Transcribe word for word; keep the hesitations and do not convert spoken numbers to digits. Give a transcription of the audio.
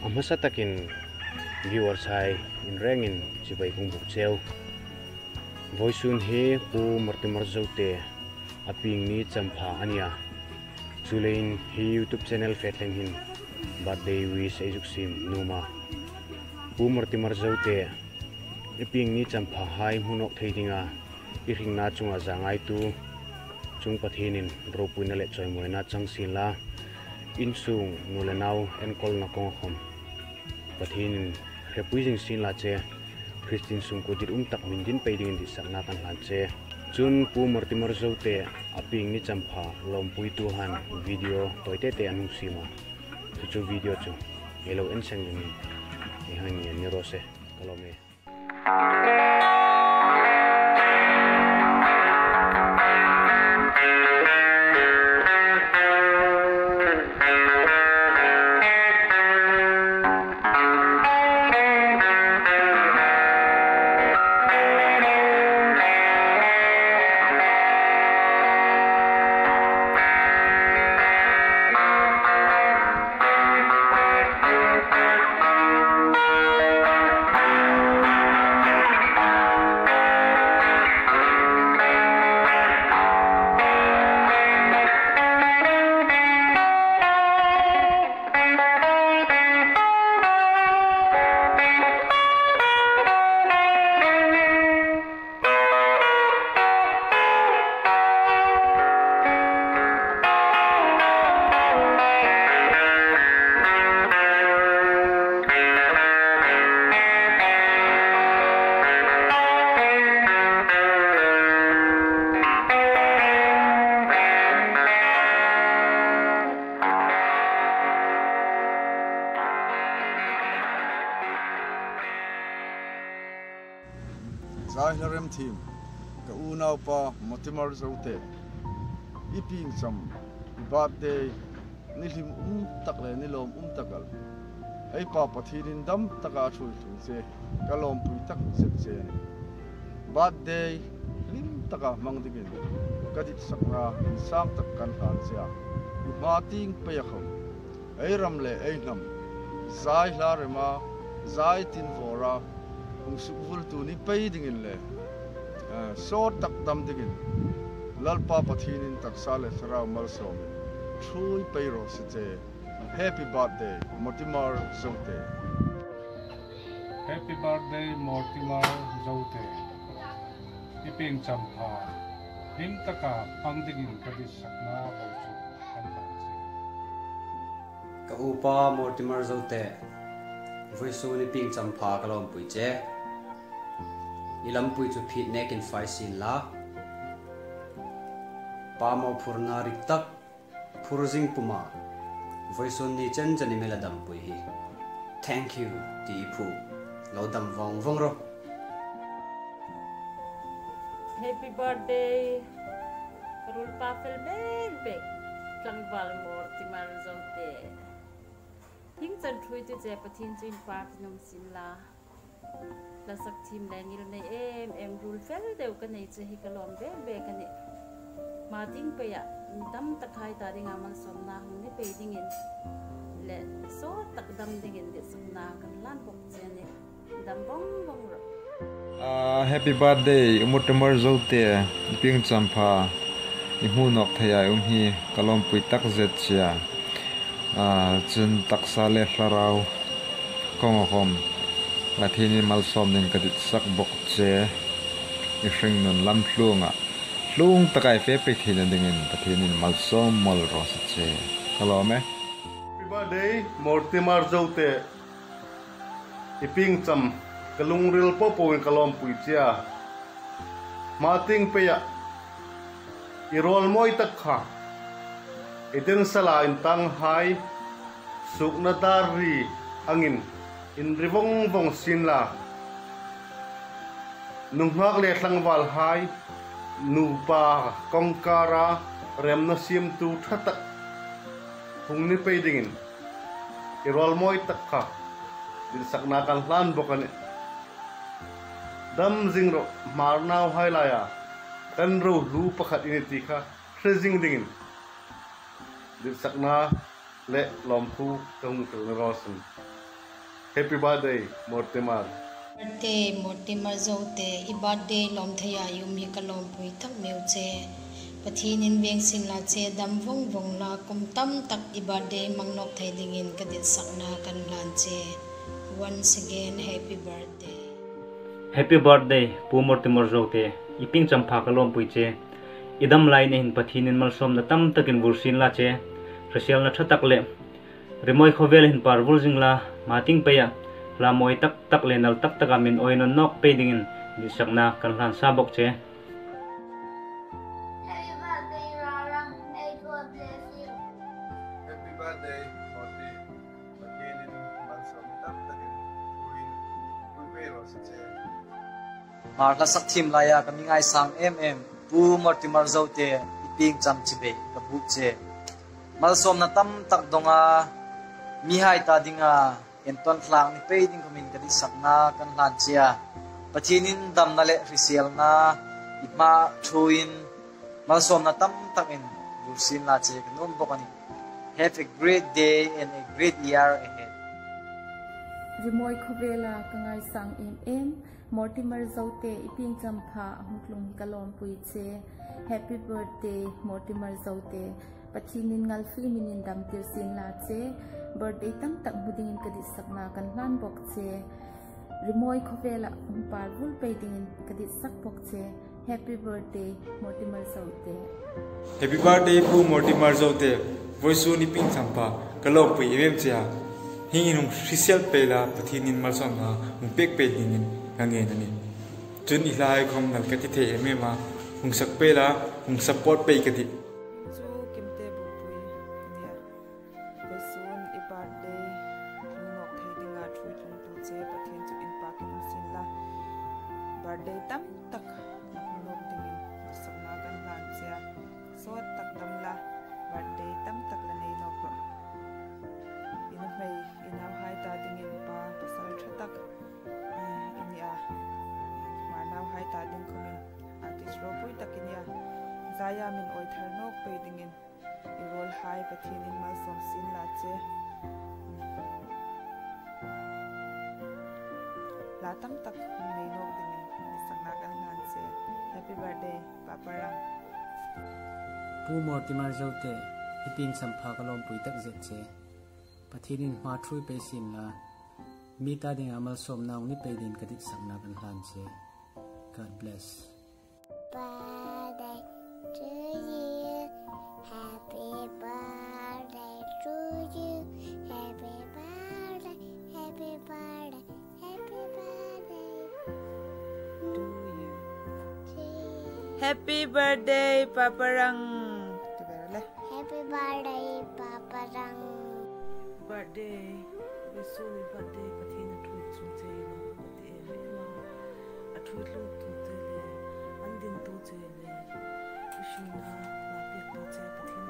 A hmasa takin viewers hai in rengin chibai kong buk cheu. Vawisun hi Pu Mortimer Zote a pieng ni champha a nia. Chuleiin hi YouTube channel fe thleng hin birthday wish ei zuk siem nuom a. Pu Mortimer Zote, i pieng ni champha hai hmu nawk thei dinga i hringna chunga zangaitu chung Pathienin ropuina le chawimawina chang sien la, insung nu le nau enkawlna kawnga khawm Pathienin hrietpui zing sien la che, Christian sungkuo ditum tak hming din pei dingin ditsakna kan hlan che. Chun Pu Mortimer Zote a pieng ni champha lawmpuituhaiin video tawi tete an hung siem a. Chu chu video chu ei lo en seng dingin ei hang ngen ni raw se. Ka lawm e. Zai hla rem thiem, ka unaupa Mortimer Zote. I pieng cham, i birthday, ni hlim um tak le ni lawm um tak el. Ei Pa Pathienin dam taka ṭhuoi tlung che, ka lawmpui tak zet che a nih. Birthday hlim taka hmang dingin ka ditsakna insang tak kan hlan che a. I hma tieng peia khawm ei ram le ei hnam zai hla rema, zai tin vawra hung sukvultu ni pei dingin le, eh, sawt tak dam dingin Lalpa Pathienin taksa le thlarau malsawmin ṭhuoi pei raw se che. Happy birthday, Mortimer Zote. Happy birthday, Mortimer Zote. I pieng champha hlim taka hmang dingin ka ditsakna bo chu kan hlan che. Ka upa Mortimer Zote, vawisun i pieng champha ka lawmpui che. I lampui chu phit nekin fai sien la. Pa mawphurna rik tak phur zing puma vawisun ni chen chen i mi la dampui hi thank you ti i phu. Lo dam vawng vawng ro. Happy birthday. Ka ruolpa fel bek bek, tlangval Mortimer Zote. Hieng chen ṭhuoitu che Pathien chu inpâkin um sien la. Hla sak thiem le ngilnei em em ruol fel deu ka nei che hi ka lawm bek bek a nih. Hma tieng peia mi tam takhai ta dinga malsawmna hung ni pei dingin le sawt tak dam dingin ditsakna kan hlan bawk che a nih. Dam vawng vawng ro. Ah, happy birthday, Mortimer Zote, i pieng champha i hmu nawk theia i um hi ka lawmpui tak zet che a. Ah, chun taksa le thlarau kawnga khawm Pathienin malsawm dingin ka ditsak bawk che. I hringnun lam tlunga tlung taka i fe pei theina dingin Pathienin malsawm mawl raw se che. Ka lawm e. Happy birthday, Mortimer Zote. I pieng cham ka lungril po poin ka lawmpui che a. Hma tieng peia i rawl mawi tak kha i den sala intanghai suokna dar ri angin inri vawng vawng sien la. Nunghak le tlangvalhai nupa kawngkara remna siemtu ṭha tak hung ni pei dingin i rawl mawi tak kha ditsakna kan hlan bawk a nih. Dam zing ro, Hmar nauhai laia kan ro hlu pakhat i nih ti kha hre zing dingin ditsakna le lawmthu ka hung hril ni raw se. Happy birthday, Mortimer. Birthday, Mortimer Zote, i birthday lawm theia i um hi ka lawmpui tak meu che. Pathienin vêng sienla che, dam vawng vawng la, kum tam tak i birthday hmang nawk thei dingin ka ditsakna kan hlan che. Once again, happy birthday. Happy birthday, Pu Mortimer Zote, i pieng champha ka lawmpui che. I dam lai ni hin Pathienin malsawmna tam takin vur sienla che. Hrisêlna ṭha tak le rimawi khawvel hin par vul zing la, hma tieng peia hla mawi tak tak le nal tak taka min awi nawn nawk pei dingin ditsakna kan hlan sa bawk che. Happy birthday, Rarang. May God bless you. Happy birthday, Morty. Pathienin malsawm tam takin tuin pui pei raw se che. Hmar hla sak thiem laia ka mi ngaisang em em, Pu Mortimer Zote, i pieng cham chibai ka buk che. Malsawmna tam tak dawnga, mihai ta dinga entawn hlak ni pei ding khawmin ka ditsakna kan hlan che a. Pathienin damna le hrisêlna i hmaa ṭhuoiin malsawmna tam takin vur sienla che ka nuom bawk a nih. Have a great day and a great year ahead. Rimawi khawvela ka ngaisang em em, Mortimer Zote, i pieng champha a hung tlung hi ka lawmpui che. Happy birthday, Mortimer Zote. Pathienin ngal fiemin in damtir sienla che. Birthday tam tak hmu dingin ka ditsakna kan hlan bawk che. Rimawi khawvela hung par vul pei dingin ka ditsak bawk che. Happy birthday, Mortimer Zote. Happy birthday, Pu Mortimer Zote. Vawisun i pieng champha ka lawmpui em em che a. Hieng hin hung hrisel pei la, Pathienin malsawmna hung pek pei dingin ka ngen a nih. Chun i hla hai khawm nal ka ti thei em em a. Hung sak pei la, hung support pei ka tih. Chu Kimte Bupui ka nia. Vawisun i birthday hmang nawk thei dinga ṭhuoi tlungtu che, Pathien chu inpakin um sienla. Birthday tam tak hmang nawk dingin ditsakna kan hlan che a. Sawt tak dam la, birthday tam tak la nei nawk rawh. I nuhmei, i nauhai ta dingin pa pasal ṭha tak, eh, i ni a. Hmar nauhai ta ding khawmin artist ropui tak i ni a. Zaia min awi thar nawk pei dingin i ruolhai Pathienin malsawm sienla che. Hla tam tak hung nei nawk dingin ditsakna kan hlan che. Happy birthday, Papa Rang. Pu Mortimer Zote, i pieng champha ka lawmpui tak zet che. Pathienin hma ṭhuoi pei sienla, mi ta dinga malsawmna hung ni pei dingin ka ditsakna kan hlan che. God bless. Birthday to you. Happy birthday to you. Happy birthday, happy birthday, happy birthday to you. To you. Happy birthday, Papa Rang. Happy birthday, Papa Rang. Birthday, vawisun i birthday Pathienin a ṭhuoi tlung che a nih. A ṭhuoi tlungtu che le, an dintu che le, i hringna hla pektu che Pathien